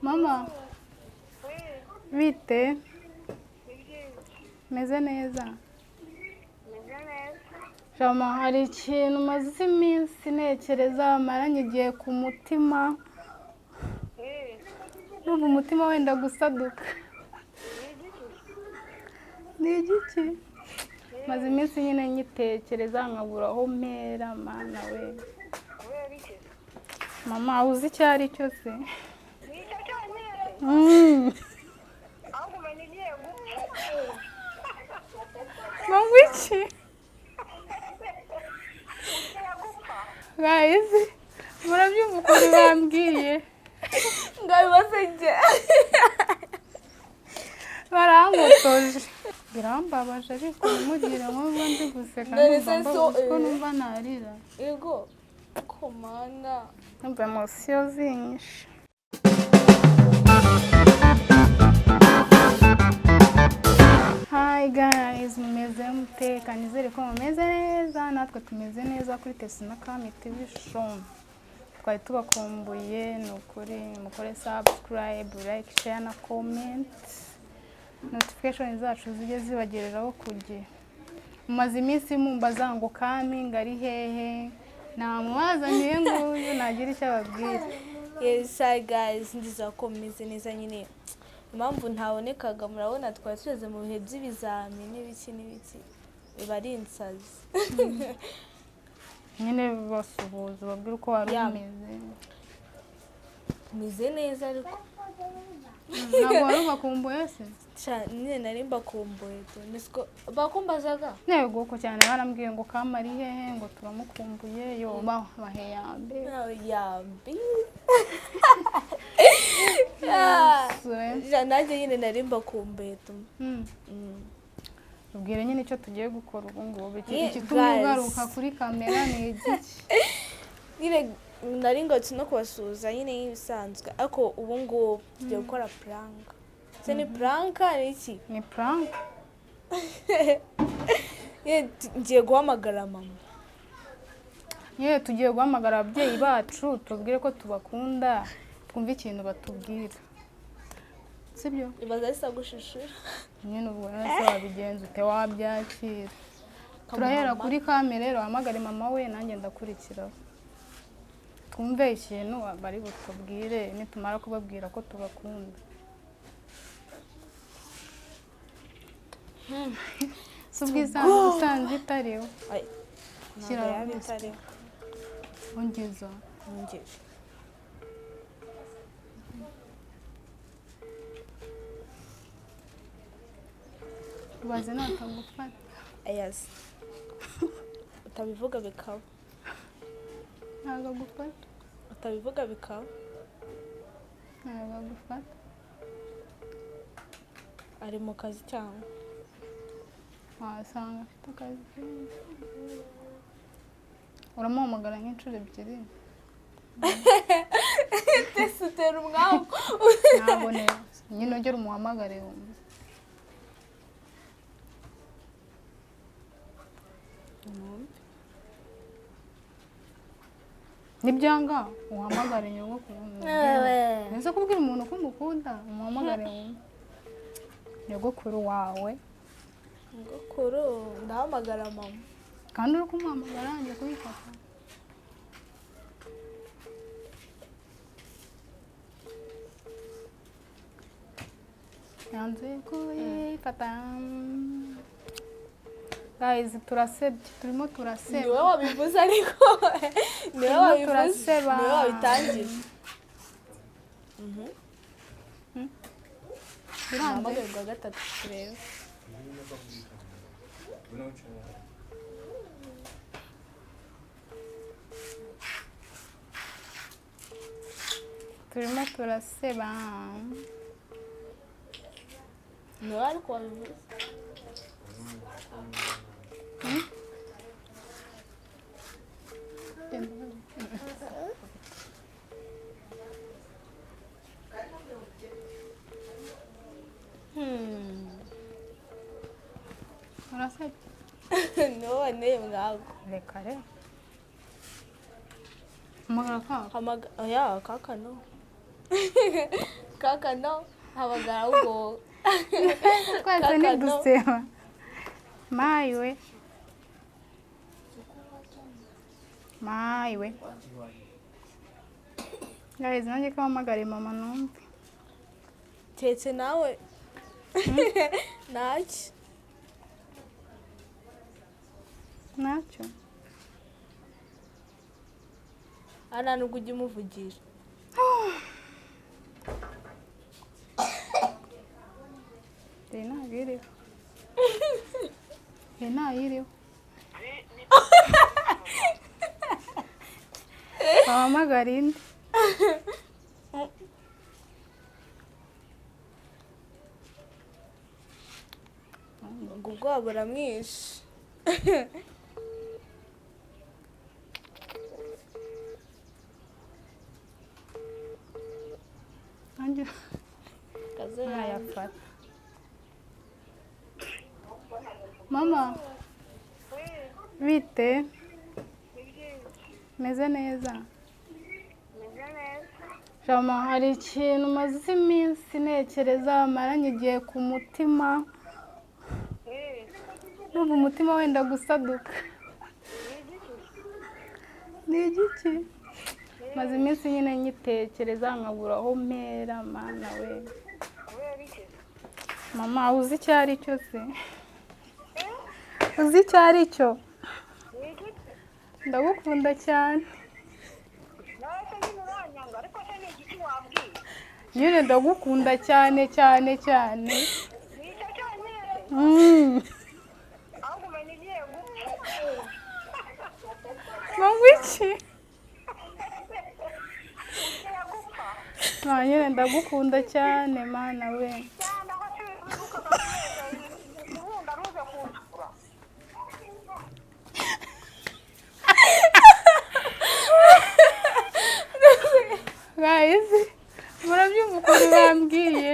Mama, bite? Meze neza. Jama, hari ikintu maze iminsi ntekereza maranye igihe ku mutima, numva umutima wenda gusaduka. Ni igiki? Maze iminsi nyine nyitekereza nkabura aho mpera, mana we. Mama, uzi icyo ari cyo se? Mama, iki? Guys, murabyumva ukuntu bambwiye? Ngabibasenge. Barankotoje, birambabaje, ariko mugire nk'ubwo ndi guseka None numva se so, mbabaje ko numva narira. Yego komanda. Numva émotion zinyishe. Hi guys, mumeze mute? Kanizere ko mumeze neza, natwe tumeze neza kuri Tesi na Kami TV Show. Twari tubakumbuye, ni ukuri. Mukore subscribe, like, share na comment, notification zacu zijye zibagereraho ku gihe. Mumaze iminsi mumbaza ngo Kami ngo ari hehe, namubazaniye nguyu, nagira icyo ababwira. Yes, hi guys, ndizera ko mumeze neza. Nyine impamvu ntabonekaga, murabona twari tugeze mu bihe by'ibizami n'ibiki n'ibiki, biba ari insazi. Nyine basuhuza, babwire uko wari umeze. Meze neza ariko. Ntabwo wari ubakumbuye se? Nyine nari mbakumbuye tu, nisiko bakumbazaga. Ntego ko cyane barambwiye ngo Kami ari hehe, ngo turamukumbuye, yo bahe yambe. Yambi. Yesu. Nanjye nyine nari mbakumbuye tu. Tubwire nyine icyo tugiye gukora ubu ngubu. Igitumye Guys. ugaruka kuri kamera ni igiki? Nyine nari ngarutse no kubasuhuza nyine nk'ibisanzwe, ariko ubu ngubu tugiye gukora prank. Se ni prank ni iki? Ni prank. Nyine ngiye guhamagara mama. Yewe, tugiye guhamagara ababyeyi bacu, tubabwire ko tubakunda, twumve ikintu batubwira, sibyo? Ibaza bisa gushishura. Nyine ubwo rero se wabigenza ute? Wabyakira? Turahera kuri Kami rero, wahamagare mama we, nanjye ndakurikiraho, twumve ikintu bari butubwire nitumara kubabwira ko tubakunda. Si ubwisanzwe usanze itariho? Ay, Shyira ntabwo yaba hasi. itariho. Ongeza. Nongeje. Ubaze natagufata. Ayazi utabivuga bikaba. Ntabwo agufata. Utabivuga bikaba. Ntabwo agufata. Ari mu kazi cyangwa? Wasanga afite akazi kenshi. Uramuhamagara nk'inshuro ebyiri. Ese utera umwaku. Ntabwo neza nyine, ugera umuhamagare wumve. Nibyanga uhamagare nyogokuru. Ese kubwira umuntu ko umukunda, umuhamagare wumve nyogokuru wawe. Ngokuru, ndahamagara mama. Kandi uri kumuhamagara njye kubifata. Yanze kuyifata. Guys, turasebye, turimo Ni turaseba. wowe wabivuze, ariko ni wowe Turimo wabivuze. turaseba. Ni wowe wabitangije. Biranze. Ndahamagara bwa gatatu turebe. Turimo turaseba. Ni wowe ariko wabivuze. Urasebye. Ni wowe wanteye mwago. Reka reka, hamagara kaka. Oya, kaka no. Kaka no hamagara ahubwo. Twese Kaka no. ntiduseba mayiwe mayiwe. Guys, nanjye ko mpamagare mama numve. Keretse nawe ntacyo. Ntacyo. Hano nubwo ujya umuvugisha. Iyi ntabwo iriho. Iyi ntayo iriho. Wahamagara indi. Ngo ubwoba buramwishe. Nanjye Kaze ntayafata. Mama, bite? Meze neza. Jama, hari ikintu maze iminsi ntekereza maranye igihe ku mutima. Numva umutima wenda gusaduka. Ni igiki? Maze iminsi nyine nyitekereza nkabura aho mpera, mana we. Mama, uzi icyo ari cyo se? Uzi icyo ari cyo? Ndagukunda cyane. Nyine ndagukunda cyane cyane cyane. Mama iki? Ma, nyine ndagukunda cyane mana we. Guys, murabyumva ukuntu bambwiye.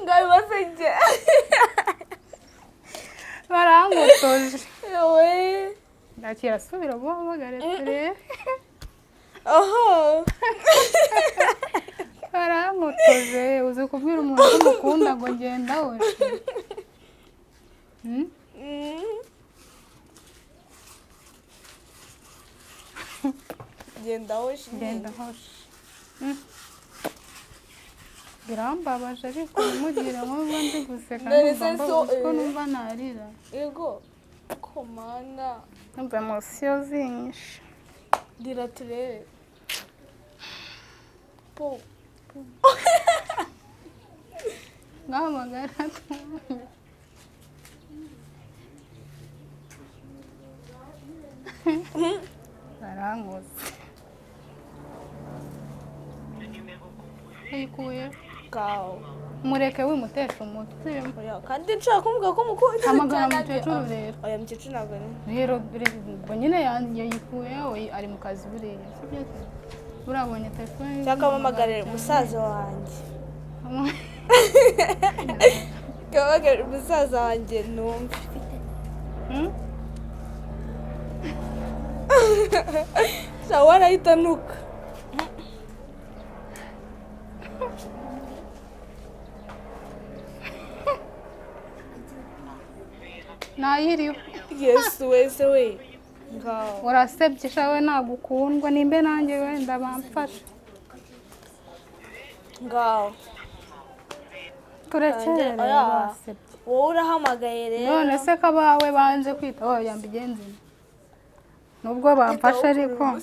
Ngo bibaseke. Barangotoje. Yewe. Ndakira subira muhamagare turebe. Oho. Barangotoje, uzi kubwira umuntu ko umukunda ngo ngenda we. Hmm? Genda hoshi. Ngenda hoshi. Birambabaje ariko ntimugire nk'ubwo ndi guseka None numva se so, mbabaje ko numva narira. Yego. Komanda. Numva emosiyo zinyishe. Rira turebe. Po. Ngahamagara twumve. Barankoze. Yikuye. Kawo. Mureke wimutesha umutwe. Oya, kandi nshaka kumvuga ko mukunda. Hamagara mukecuru rero. Oya, mukecuru ntabwo ni. Rero ubwo nyine yayikuyeho ari mu kazi buriya. Sibyo se? Burabonye telefone. Cyangwa mpamagare musaza wanjye. Mpamagare musaza wanjye numve. Hmm? Sha warahita nuka. Ntayiriho. Yesu wese we. Ngaho. Urasebye shawe nagukundwa nimbe nanjye wenda bamfasha. Ngaho. Turekere Oya. basebye. Wowe urahamagaye rero. None se ko abawe banze kwita oh yambigenze. Nubwo bamfasha ariko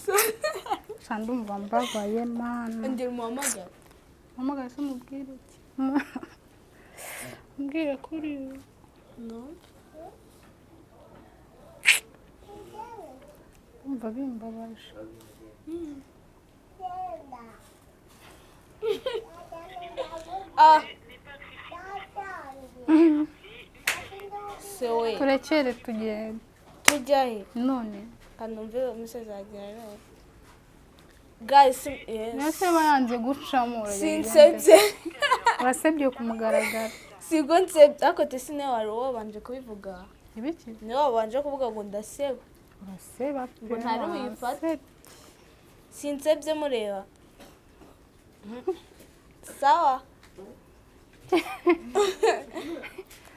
sha ndumva mbabaye mana. Ongera umuhamagare. Mpamagare se mubwire iki? Mbwire kuri No. Ndumva bimbabaje. Ah. Se we. Turekere tugende. Tujya he? None. Kanumve umusaza wagira none. Guys, yes. Mbese bayanze gucamo. Sinsebye. Urasebye ku mugaragaro. Sigo nsebye. Ariko Tesi niwe wari wabanje kubivuga. Ibiki? Niwe wabanje kuvuga ngo ndaseba. Uraseba pe. Ngo ntari buyifate. wasebye. Sinsebye mureba. Sawa.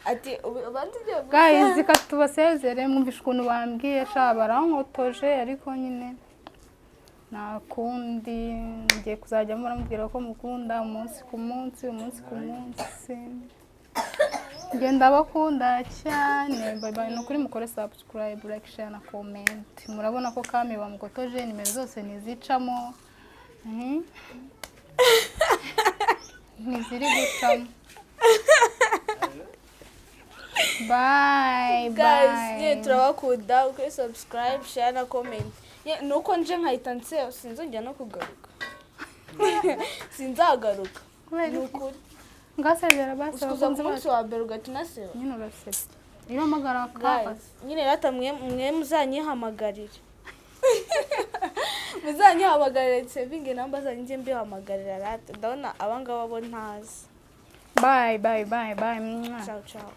Ati ubanza ugiye gusa. Guys, reka tubasezere. Mwumvishe ukuntu bambwiye sha, barankotoje, ariko nyine nta kundi, ngiye kuzajya muramubwira ko mukunda umunsi ku munsi, umunsi ku munsi. Njye ndabakunda cyane. Bye bye. Ni ukuri mukore subscribe, like, share na comment. Murabona ko Kami bamukotoje, nimero zose ntizicamo. Ntiziri gucamo. Bye. Guys, bye. nyine turabakunda. Ukuri subscribe, share na comment. Nuko nje nkahita nseba, sinzongera no kugaruka, sinzagaruka. Kubera Ni iki? ukuri. Ngasezera basi. Kuza ku Abakunzi munsi bacu. wa mbere ugahita unaseba. Nyine urasebye iyo uhamagara kaka. Guys, nyine rata mwe muzanyihamagarire, nsevinge namba zanyu njye mbihamagarira. Rata ndabona abangaba bo ntazi. Bye bye bye bye. Mwah. Ciao ciao.